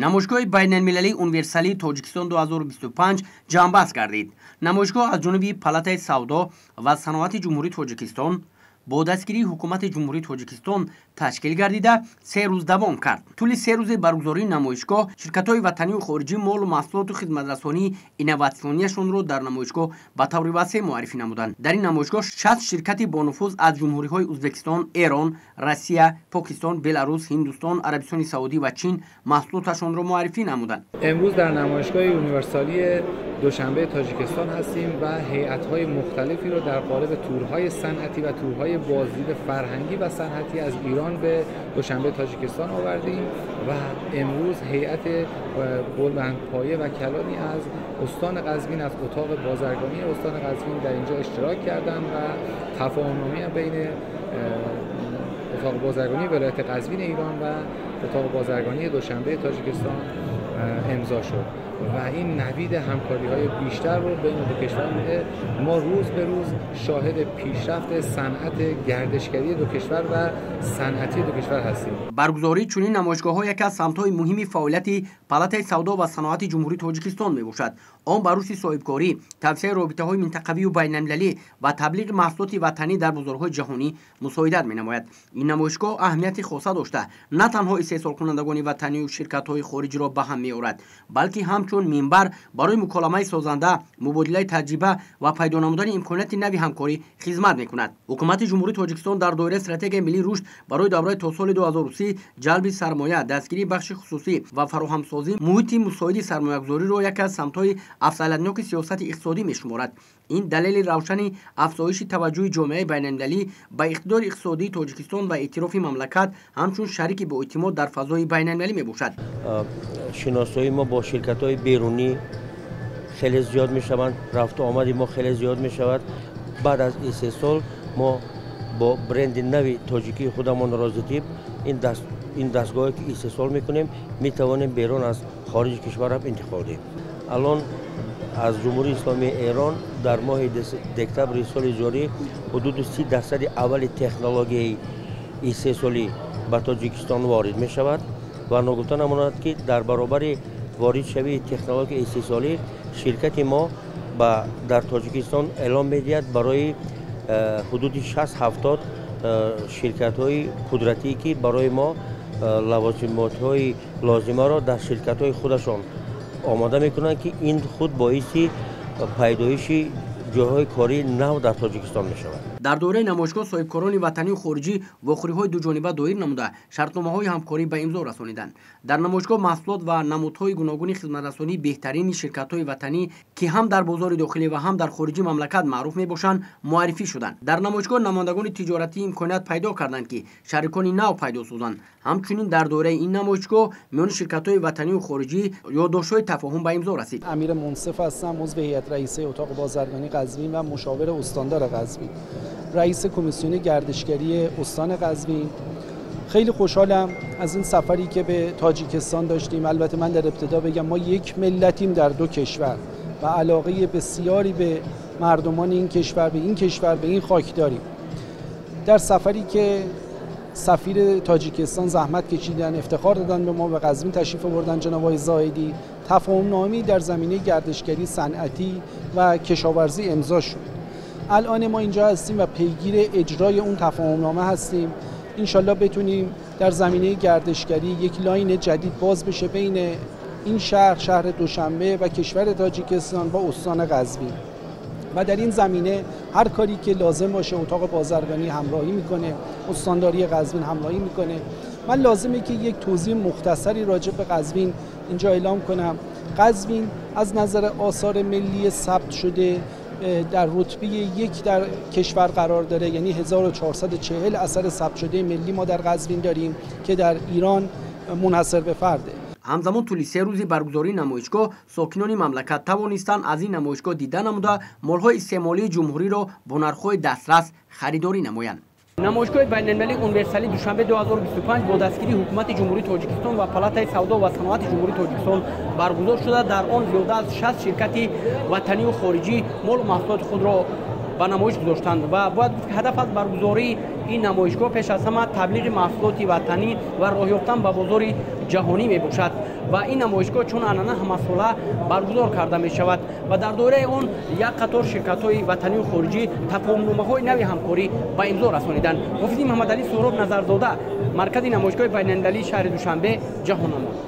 Намоишгоҳи байналмилалии универсалии Тоҷикистон 2025 ҷамъбаст гардид. Намоишгоҳ аз ҷониби Палатаи савдо ва саноати Ҷумҳурии Тоҷикистон бо дастгирии Ҳукумати Ҷумҳурии Тоҷикистон ташкил гардида, 3 рӯз давом кард. Тӯли 3 рӯзи баргузории намоишгоҳ ширкатҳои ватанию хориҷӣ молу маҳсулоту хизматрасонии инноватсионияшонро дар намоишгоҳ ба таври васеъ муаррифӣ намуданд. Дар ин намоишгоҳ 60 ширкати бонуфуз аз ҷумҳуриҳои Ӯзбекистон, Эрон, Россия, Покистон, Беларус, Ҳиндустон, Арабистони Саудӣ ва Чин маҳсулоташонро муаррифӣ намуданд. امروز در نمایشگاه یونیورسالی دوشنبه تاجیکستان هستیم و هیئت‌های مختلفی رو در قالب تورهای صنعتی و تورهای بازدید فرهنگی و صنعتی از ایران به دوشنبه تاجیکستان آوردیم و امروز هیئت بلندپایه و کلانی از استان قزوین، از اتاق بازرگانی استان قزوین در اینجا اشتراک کردند و تفاهم‌نامه‌ای بین اتاق بازرگانی ولایت قزوین ایران و اتاق بازرگانی دوشنبه تاجیکستان امضا شد و این نوید همکاری های بیشتر رو بین دو کشور میده. ما روز به روز شاهد پیشرفت صنعت گردشگری دو کشور و صنعتی دو کشور هستیم. Баргузории чунин намоишгоҳҳо яке аз самтҳои муҳими фаъолияти Палатаи савдо ва саноати Ҷумҳурии Тоҷикистон мебошад. Он ба рушди соҳибкорӣ, тавсеаи робитаҳои минтақавию байналмилалӣ ва таблиғи маҳсулоти ватанӣ дар бозорҳои ҷаҳонӣ мусоидат менамояд. Ин намоишгоҳ аҳамияти хоса дошта, на танҳо истеҳсолкунандагони ватанию ширкатҳои хориҷиро ба ҳам меорад, балки ҳамчун минбар барои муколамаи созанда, мубодилаи таҷриба ва пайдо намудани имконияти нави ҳамкорӣ хизмат мекунад. Ҳукумати Ҷумҳурии Тоҷикистон дар доираи стратегияи миллии рушд барои давраи то соли 2030 ҷалби сармоя, дастгирии бахши хусусӣ ва фароҳамсозии муҳити мусоиди сармоягузориро яке аз самтҳои афзалиятноки сиёсати иқтисодӣ мешуморад. Ин далели равшани афзоиши таваҷҷӯҳи ҷомеаи байналмилалӣ ба иқтидори иқтисодии Тоҷикистон ва эътирофи мамлакат ҳамчун шарики боэътимод дар фазои байналмилалӣ мебошад. Шиносоии мо бо ширкатҳои берунӣ хеле зиёд мешаванд, рафту омади мо хеле зиёд мешавад. Баъд аз истеҳсол мо бо бренди нави тоҷикии худамон Розитиб ин дастгоҳе ки истеҳсол мекунем, метавонем берун аз хориҷи кишварам интиқол диҳем. Алон аз Ҷумҳурии Исломии Эрон дар моҳи декабри соли ҷорӣ ҳудуди 30 дарсади аввали технологияи истеҳсолӣ ба Тоҷикистон ворид мешавад ва ногуфта намонад, ки дар баробари воридшавии технологияи истеҳсолӣ ширкати мо дар Тоҷикистон эълон медиҳад барои ҳудуди 60-70 ширкатҳои қудратӣ, ки барои мо лавозимотҳои лозимаро дар ширкатҳои худашон омода мекунанд, ки ин худ боиси пайдоиши ҷойҳои кории нав дар Тоҷикистон мешавад. Дар доираи намоишгоҳ соҳибкорони ватанию хориҷӣ вохӯриҳои дуҷониба доир намуда, шартномаҳои ҳамкорӣ ба имзо расониданд. Дар намоишгоҳ маҳсулот ва намудҳои гуногуни хизматрасонии беҳтарини ширкатҳои ватанӣ, ки ҳам дар бозори дохилӣ ва ҳам дар хориҷи мамлакат маъруф мебошанд, муаррифӣ шуданд. Дар намоишгоҳ намояндагони тиҷоратӣ имконият пайдо карданд, ки шарикони нав пайдо созанд. Ҳамчунин дар доираи ин намоишгоҳ миёни ширкатҳои ватанию хориҷӣ ёддоштҳои тафоҳум ба имзо расид. امیر منصف هستم، عضو هیئت رئیسه اتاق بازرگانی قزوین و مشاور استاندار قزوین، رئیس کمیسیون گردشگری استان قزوین. خیلی خوشحالم از این سفری که به تاجیکستان داشتیم. البته من در ابتدا بگم ما یک ملتیم در دو کشور و علاقه بسیاری به مردمان این کشور، به این کشور، به این خاک داریم. در سفری که سفیر تاجیکستان زحمت کشیدن، افتخار دادن به ما، به قزوین تشریف آوردن، جناب آقای زاهدی، تفاهم نامه‌ای در زمینه گردشگری، صنعتی و کشاورزی امضا شد. الان ما اینجا هستیم و پیگیر اجرای اون تفاهم نامه هستیم. انشالله بتونیم در زمینه گردشگری یک لاین جدید باز بشه بین این شهر، شهر دوشنبه و کشور تاجیکستان با استان قزوین و در این زمینه هر کاری که لازم باشه اتاق بازرگانی همراهی میکنه، استانداری قزوین همراهی میکنه. من لازمه که یک توضیح مختصری راجع به قزوین اینجا اعلام کنم. قزوین از نظر آثار ملی ثبت شده در رتبه یک در کشور قرار داره، یعنی 1440 اثر ثبت شده ملی ما در قزوین داریم که در ایران منحصر به فرده. Ҳамзамон тӯли 3 рӯзи баргузории намоишгоҳ сокинони мамлакат тавонистанд аз ин намоишгоҳ дида намуда, молҳои истеъмолии ҷумҳуриро бо нархҳои дастрас харидорӣ намоянд. Намоишгоҳи байналмилалии универсалии Душанбе 2025 бо дастгирии Ҳукумати Ҷумҳурии Тоҷикистон ва Палатаи савдо ва саноати Ҷумҳурии Тоҷикистон баргузор шуда, дар он зиёда аз 60 ширкати ватанию хориҷӣ молу маҳсулоти худро ба намоиш гузоштанд. Ва бояд гуфт, ки ҳадаф аз баргузории ин намоишгоҳ пеш аз ҳама таблиғи маҳсулоти ватанӣ ва роҳ ёфтан ба бозори ҷаҳонӣ мебошад ва ин намоишгоҳ чун анъана ҳамасола баргузор карда мешавад ва дар доираи он як қатор ширкатҳои ватанию хориҷӣ тафоҳумномаҳои нави ҳамкорӣ ба имзо расониданд. Ҳофизи Муҳаммадалӣ, Суҳроб Назарзода, маркази намоишгоҳи байналмилалии шаҳри Душанбе, Ҷаҳоннамо.